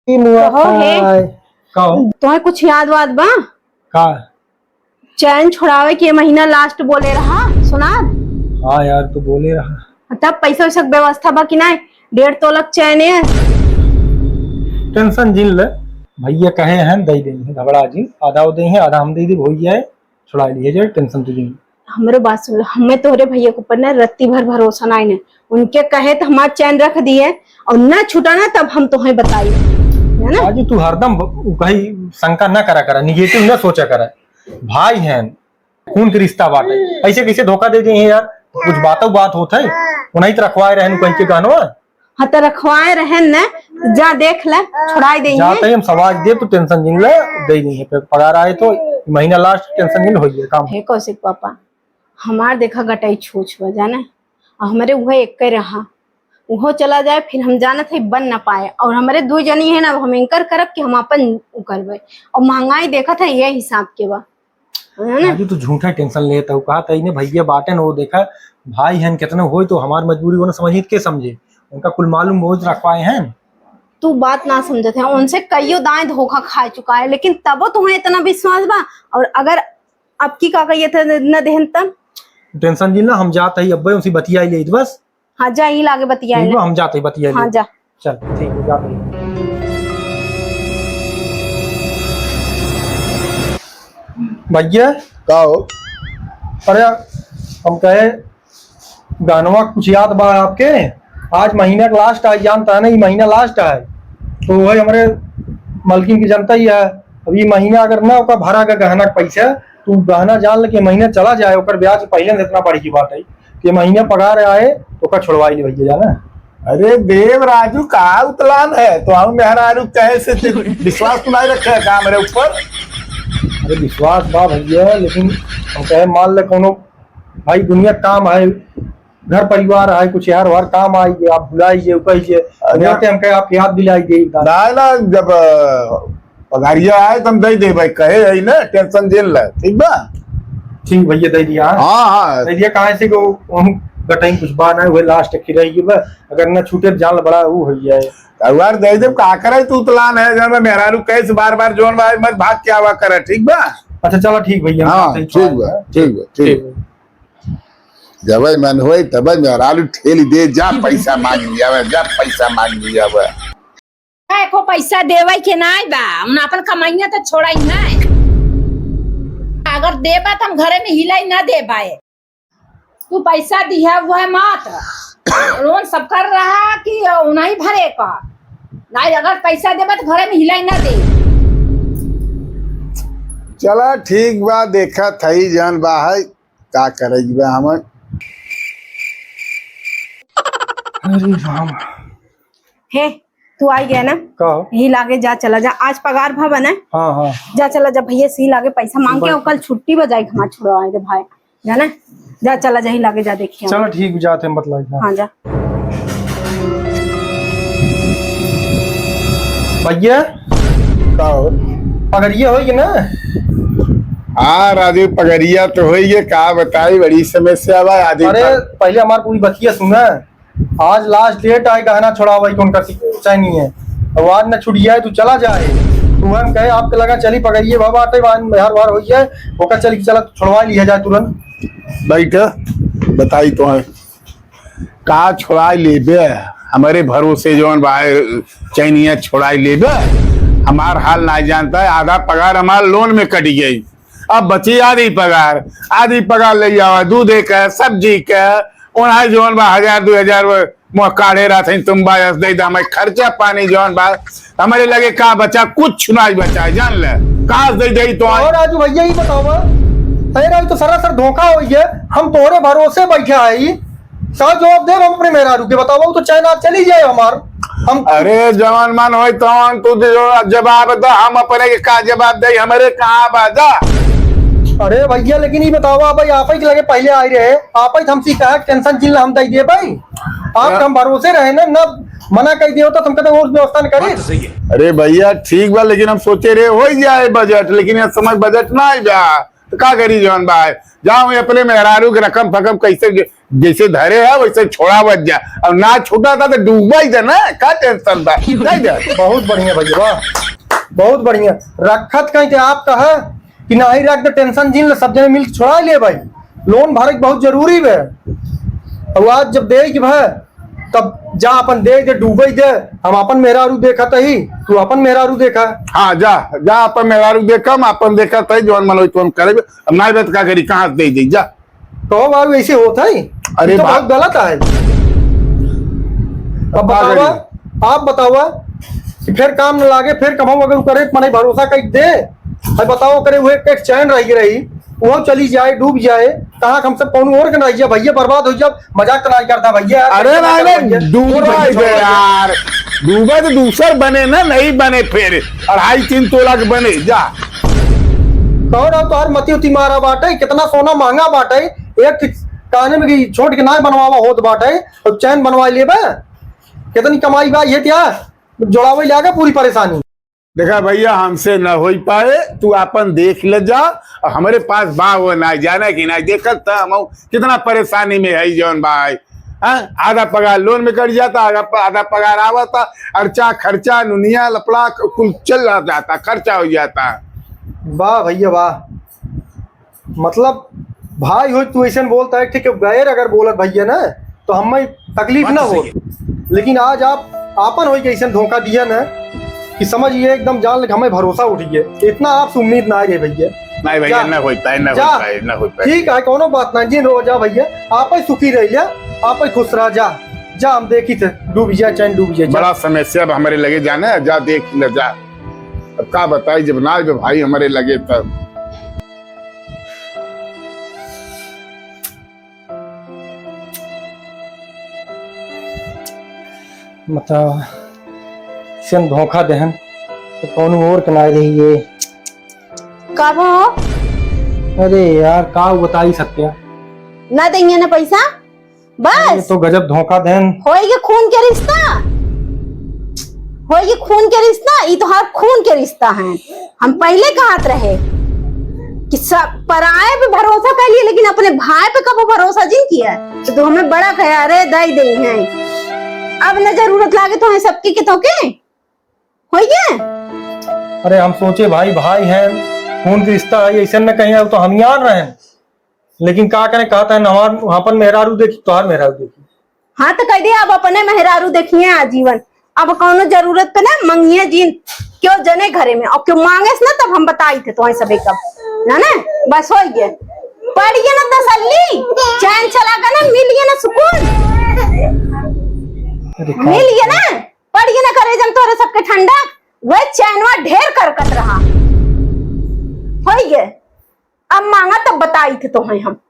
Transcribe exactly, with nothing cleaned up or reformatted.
ई मुआ कहो हे। खाए। कहो। तोहे कुछ याद वाद बा? का? चैन छुड़ावे के महीना last बोले रहा, सुना? हाँ यार, तू बोले रहा। तब पैसा वैसा के व्यवस्था बा कि नाहीं? डेढ़ तोला के चैन है। Tension जिन ले, भैया कहे हैं, दे देंगे, घबरा जिन, आधा वो देंगे, आधा हम दे दी, भैया है, छुड़ा लिए जाए, tension तो जिन। हमरे बात सुन लो, हमें तोहरे भैया के ऊपर ना रत्ती भर भरोसा नाहीं है। उनके कहे तो हमार चैन रख दिए और ना छूटा ना, तब हम तोहे बताई, है ना? राजू, तू हरदम ब-, उ कहीं शंका ना करा करा, negative ना सोचा करा। भाई हैं, खून के रिश्ता बाटे, ऐसे कैसे धोखा दे दिए हैं यार? कुछ बातों बात होत है, उन्हीं तो रखवाए रहन कहीं के गहनवा। हाँ, तो रखवाए रहन न, जा देख ले, छुड़ाई देई जात हैं। है, हम सवाज दे, तू tension जिन ले, दे देई है, फिर पगार आए तो महीना last, tension जिन ले, होइए काम। हे कौशिक पापा, हमार देखा गटाई छूछ बा, जाने, और हमरे उहे एक के रहा, उहो चला जाए, फिर हम जानत है बन ना पाए, और हमरे दू जनी है ना, अब हम एंकर करब कि हम अपन उ करबे, और महंगाई देखत है, ये हिसाब के बा, है ना? राजू, तू झूठा tension लेत हऊ, कहा तई ने भैया बाटे न, वो देखा भाई हन, कितने होई तो हमार मजबूरी वो ना समझी के समझे, उनका कुल मालूम बहुत रखवाए हैं। तू बात ना समझत है, उनसे कईयो दाएं धोखा खा चुका है, लेकिन तबो तुम्हें इतना विश्वास बा। और अगर अब की का कहिए थे न देहन तब? Tension जिन ना, हम जात ही अब्बे उनसे बतिया ले बस। हाँ, जा, यहीं लागे बतिया ठीक ले। बा, हम जात ही बतिया हाँ, ले। जा। चल, ठीक है, जात ही। भैया। का हो? अरे, हम कहे, गहनवा कुछ याद बा आपके? आज महीना का last है, जानता है ना, ये महीना last है। तो वही हमरे मलकिन की जनता ही है, अब ये महीना अगर ना ओका भरा गा गहना के पैसा, तू गहना जान ले के महीना चला जाए, ओकर ब्याज पहले से इतना बढ़ की बात है। ये महीना पगार आए, तो ओका छुड़वाई ले भैया, जाना। अरे देव राजू, का उतलान है? तो हम मेहरारू कहे से ते विश्वास तो नहीं रखे है का मेरे ऊपर? अरे विश्वास बा भैया, लेकिन हम कहे मान ले कोनो भाई दुनिया काम है, घर परिवार है, कुछ यार वार काम आई है, आप बुलाई जे, कही जे, अरे। जाते हम कहे आप याद दिलाई दे। ना, ना, जब, अ, पगारिया आए तो हम दे दे भाई, कहे है ना, tension जिन ले, ठीक बा? ठीक भैया, दे दिया। हाँ, हाँ। दे दिया, काहे से को हम गटाई कुछ बा ना, वही last की रही बा, अगर ना छूटे तो जान बड़ा वो हो जाए। तो यार दे दे, का करे तू उतलान है, जब मेहरारू कैसे बार बार जोन भाई मत भाग के आवा करे, ठीक बा? अच्छा चलो ठीक भैया, हम हाँ, आते हैं ठीक थोड़ा बा, सा। ठीक बा, ठीक ठीक बा। बा। जब मन होई तब मेहरारू ठेली दे, जा पैसा मांग लिया बा, जा पैसा मांग लिया बा। एको पैसा देवे के नाई बा, उन अपन कमाइया तो छोड़ाई है। अगर देबा तो हम घरे में हिलाई ना देबा है। तू पैसा दिया हुआ है मत, लोन सब कर रहा कि उन्हीं भरे का। नहीं, अगर पैसा देबा तो घरे में हिलाई ना दे। चला ठीक बा, देखा थई जान बा है, का करे बा हम। अरे राम। हे, तू आई गया ना? का हो? यही लागे जा, चला जा। आज पगार भवन है। हाँ, हाँ। जा, चला जा, भैया से ही लागे पैसा मांग के, भाई। और कल छुट्टी बजाई हमार छुड़वाए दे भाई, जाना? जा, चला जा, ही लागे जा, देखिए। चलो ठीक, जाते हैं, मतलब, हाँ। हाँ, जा। भैया। का हो? पगड़िया होई कि ना? हाँ राजू, पगड़िया तो होई, ये का बताई, बड़ी समस्या बा। आदि अरे, पर पहले हमार पूरी बतिया सुना। आज last date आए गहना छुड़ावे के, उनका सिक्का चाहिए। अब आज न छुट जाए तो चला जाए। तो हम कहे आपके लगा चली पगड़िए बाबा, आते बान बिहार बार होई है, ओकर चली चला छुड़वा लिया जाए तुरंत। बैठ, बताई तो है। का छुड़ाई लेबे? हमरे भरोसे जौन बा, चैनिया छुड़ाई लेबे? हमार हाल ना जानता है, आधा पगार हमार लोन में कट गई। अब बची आधी पगार, आधी पगार ले जावा, दूधे का, सब्जी का, ओनाई जौन बा, हजार, दो हजार वो मोह काढ़े रहत हईं, तुम बा, अस दे दा, हमें खर्चा पानी जौन बा, हमरे लगे का बचा, कुछ नाई बचा है, जान ले, का अस दे दे तो आए। और राजू भैया, ई बतावा, अरे राजू, तो सरासर धोखा होई है, हम तोहरे भरोसे बैठा है, ई का जवाब देब हम अपने मेहरारू के? बतावा, वो तो चैन आज चली जाए हमार। हम अरे जवान मान होई तौन तू दे जो जवाब दा, हम अपने के का जवाब दे, हमरे कहाँ बा दा? अरे भैया, लेकिन ई बतावा भाई, आप ही के लगे पहले आए रहे, आप ही हमसे कहा tension जिन हम दे दे भाई, आप या हम भरोसे रहे ना, ना मना कर दियो तो तुम कहते और व्यवस्था न करे। बात तो सही है। अरे भैया ठीक बा, लेकिन हम सोचे रहे हो ही जाए बजट, लेकिन इस समय बजट ना आई बा, तो का करी जवान भाई? जाओ अपने मेहरारू के रकम फकम कैसे जैसे धरे है वैसे छोड़ावत जा, और ना छूटा था तो डूबा ही दे ना, का tension बा, नहीं दे। बहुत बढ़िया भैया, वाह, बहुत बढ़िया। रखत कहीं थे आप कहे कि नाही रख दे, tension जिन ले, सब जने मिल के छोड़ा ले भाई। Loan भरे के बहुत जरूरी बे। और आज जब दे के भाई, तब जा अपन दे दे, डूबे दे, हम अपन मेहरारू देखत ही, तू अपन मेहरारू देखा। हाँ, जा, जा अपन मेहरारू देखा, हम अपन देखत ही, जौन मन होई तौन करे। अब नाही बे त का करी, कहाँ से दे दे, जा। कहो बाबू, ऐसे होत है? अरे ये तो बा- बहुत गलत है। अब का बतावा, करी? आप बतावा कि फिर काम न लागे, फिर कमाऊ अगर करे, मने भरोसा कई दे। अब बताओ, करे हुए एक चैन रह गई रही, वो चली जाए, डूब जाए, कहाँ हम सब कौन और के ना भैया, बर्बाद हो जाए। मजाक तो नहीं करता भैया, अरे tension ना नहीं, कर भैया। डूबे छोड़ भैया, दे छोड़ भैया। यार, डूबे तो दूसर बने ना, नहीं बने फिर, अढ़ाई तीन तोला के बने, जा। कौन है तोहर मती उती मारा बाटे, कितना सोना महंगा बाटे, एक ठे काने में की छोट के नाय बनवावा होत बाटे, और चैन बनवा लेबे, कितनी कमाई बा ये क्या जोड़ावे लागे पूरी परेशानी। देखा भैया, हमसे न होई पाए, तू आपन देख ले जा। और हमरे पास बा वो ना, जाना कि ना, देखत त हम कितना परेशानी में है जौन भाई। हाँ, आधा पगार loan में कट जाता, आधा प-, आधा पगार आवता, खर्चा, खर्चा, नुनिया, लपड़ा, कुल चल रहा जाता, खर्चा हो जाता। वाह भैया वाह, मतलब भाई हो तू ऐसे बोलता है, ठीक है, गैर अगर बोलत भैया ना, तो हमें तकलीफ बात ना तो हो, सही है। लेकिन आज आप आपन होई के ऐसे धोखा दिया ना कि समझिए एकदम जान ले हमें भरोसा उठ गया। इतना आपसे उम्मीद ना आ गई भैया। नहीं भैया, जा। ना होई पाए, ना जा। होई पाए, ना होई पाए। ठीक है, कोनो बात ना, जिन रो जा भैया, आप ही सुखी रह लिया, आप ही खुश रह जा। जा, हम देखी थे, डूब जा, चैन डूब जा, जा। बड़ा समस्या अब हमरे लगे जाने, जा देख ले जा। अब का बताई, जब ना आइबे भाई हमरे लगे तब। बताओ, ऐसन धोखा देहन तो कौनो और के ना रही ये। का भा? अरे यार, का बताई सत्या। ना देंगे ना पैसा, बस। ये तो गजब धोखा देन। होई के खून के रिश्ता, होई के खून के रिश्ता, ई तोहार खून के रिश्ता है। हम पहिले कहत रहे कि सब पराए पे भरोसा कर लिए, लेकिन अपने भाई पे कबो भरोसा जिन किया। तो तू हमें बड़ा कहा, अरे दई दे हैं, अब न जरूरत लागे तो है सबके के तो के होई के। अरे हम सोचे भाई, भाई हैं, खून के रिश्ता है, ऐसे न कहीं अब तो हम यार रहे। लेकिन का करें, कहता है, "हमार, अपन मेहरारू देखी, तोहार मेहरारू देखी।" हाँ, तो कह दिया, अब अपने मेहरारू देखिए आजीवन, अब कौनो जरूरत पे ना मंगिए जिन, क्यों जने घरे में, और क्यों मांगे से ना, तब हम बताई थे तो सबे कब, ना, ना, बस हो गया, पड़िए ना तसल्ली, चैन चला गया ना, मिलिए ना सुकून, अरे का मिलिए ना, पड़िए ना करे जब तोरे सबके ठंडा, वह चैनवा ढेर करकत रहा, हो गए। अब मांगा तब बताई थे तोहई हम।